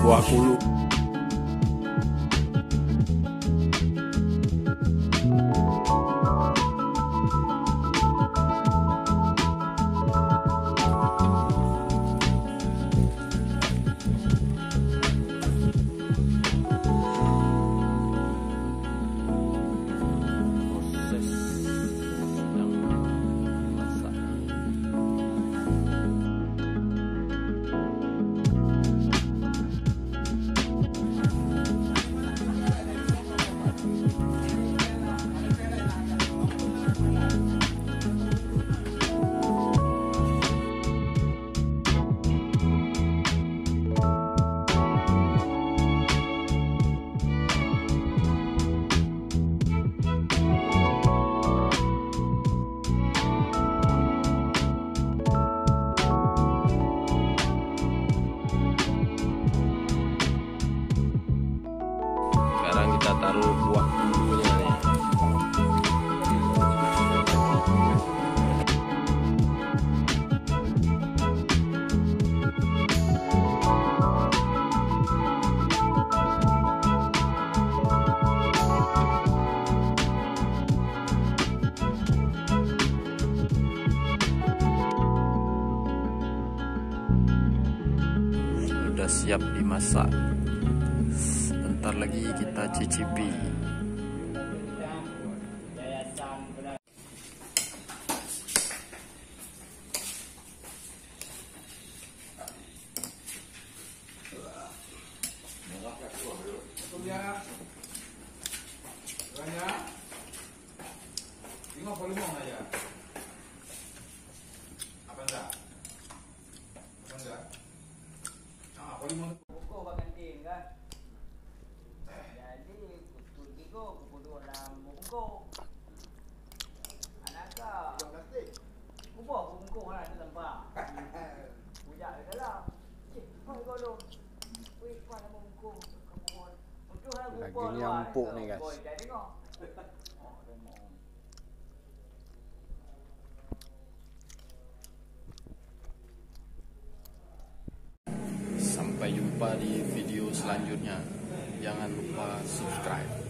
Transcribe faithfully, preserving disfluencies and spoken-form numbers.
Dua puluh. Proses sedang masak. Sekarang kita taruh kuah bumbunya nih. Sudah siap dimasak. Sebentar lagi kita cicipi. Bungkôh bak kantin kan. Jadi, pukul tiga, pukul dua lam bungkôh. Anak ka. Kuboh bungkôh lah tu sampah. Kujak ke dalam. Cik, mai kau dong. Weh, kuat nama bungkôh. Kuboh. Lagi ni empuk ni, guys. Boy, dah dengar. Oh, dengar. Sampai jumpa di video selanjutnya. Jangan lupa subscribe.